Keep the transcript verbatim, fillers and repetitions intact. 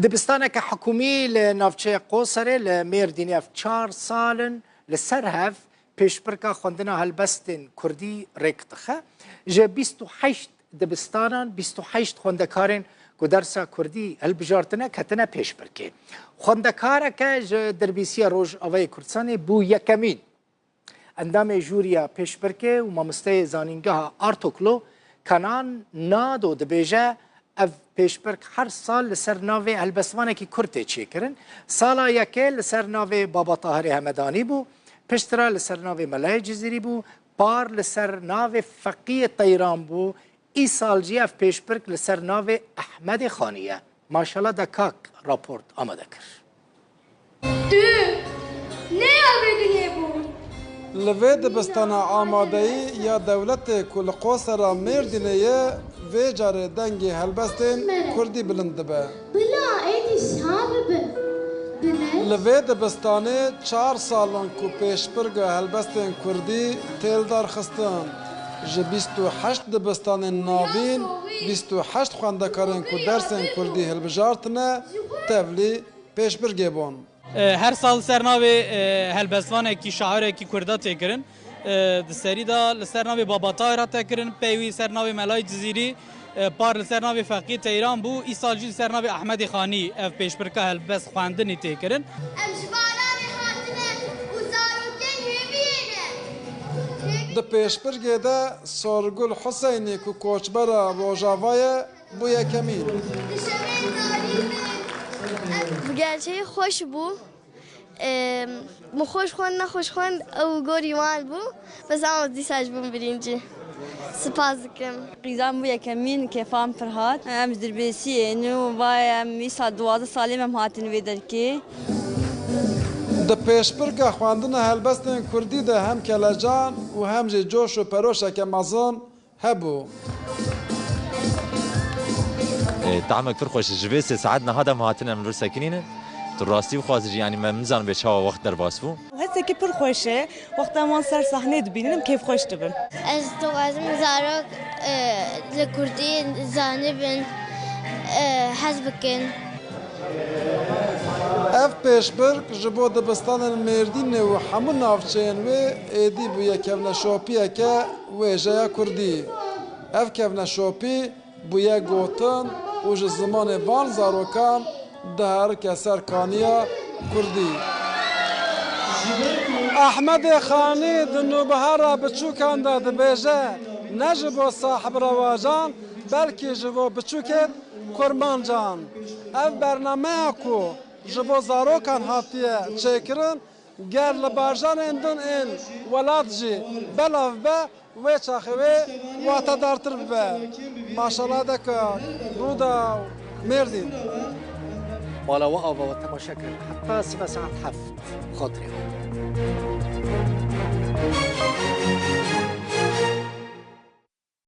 Dibistaneke hikûmî li navçeya Qoserê li Mêrdînê ev çar sal in li ser hev pêşbirka xwendina helbestên kurdî rêk dixe. Ji bîst û heşt dibistanan bîst û heşt xwendekarên ku dersa kurdî hilbijartine ketine pêşbirkê. Xwendekareke ji Derbîsiya Rojavayê Kurdistanê bû yekemîn. Endamê jûriya pêşbirkê û mamosteyê zanîngeha Artoklo Kenan Nado dibêje, ev pêşbirk her sal li ser navê helbestvanekî kurd tê çêkirin. Sala yekê li ser navê Baba Tahirê Hemedanî bû, piştre li ser navê Melayê Cizîrî bû, par li ser navê Feqiyê Teyran bû, îsal jî ev pêşbirk li ser navê Ehmedê Xanî ye. Maşala Dekak raport amade kir. Tu ne ya vê dinyê bû? Li vê dibistana amadeyî ya dewletê ku li Qosera Mêrdînê ye, vê carê dengê helbestên kurdî bilind dibe. Bila êdî şa bibe. Bile. Li vê dibistanê çar sal in ku pêşbirka helbestên kurdî tê lidarxistin. Ji bîst û heşt dibistanên navîn, bîst û heşt xwendekarên ku dersên kurdî hilbijartine, tevlî pêşbirgê bûn. E, her sal li ser navê, e, helbestvanekî, şairekî kurda tê kirin. E, di serî de li ser navê Baba Tahir hate kirin, pey wî ser navê Melayê Cizîrî, e, par li ser navê Feqiyê Teyran bû, îsal jî li ser navê Ehmedê Xanî ev pêşbirka helbest xwendinê tê kirin. Em ji baranê hatine û zarokên hêviyê ne. Hêvî- Di pêşbirgê de Sorgul Huseynî ku koçbera Rojava ye, bû yekemîn. Bi gerçeği xweş bû. Em, min xweş xwend, nexweş xwend, ew gorî wan bû. Bes ama dîsa ji bin birincî. Spas dikim. Qîzan bû yekemîn, kêfan pir hat. Em ji Dirbêsiyê ne û vay em wî sal duwazdeh salê me em hatin vê derkê. Di pêşbirka xwendina helbestên kurdî de hem kelecan û hem jî coş û peroşeke mezin hebû. E, tamek pir xweş. Ji vê sê saet niha de em hatine em vir sekinîne. Tu rastî bixwazî jî, yanî me nizanim bê çawa wext derbas bû. Hesteke pir xweş e. Wexta wan ser sahneyê dibînin, em kêfxweş dibin. Ez dixwazim zarok, e, li kurdî zanibin, e, hez bikin. Ev pêşbirk ji bo dibistanên Mêrdînê û hemû navçeyên wê êdî bûye kevneşopiyeke wêjeya kurdî. Ev kevneşopî bûye gotin û ji zimanê van zarokan diherike ser kaniya kurdî. Ehmedê Xanî di nûbihara biçûkan de dibêje, ne ji bo sahibrewajan, belkî ji bo biçûkên kurmancan. Ev bernameya ku ji bo zarokan hatiye çêkirin, ger li bajarên din ên welat jî belav be, wê çaxê wê watedartir bibe. Maşala Dekak, Rûdaw, Mêrdîn. Mala we ava we temaşe kir heta sibe saet heft. Xatirê we.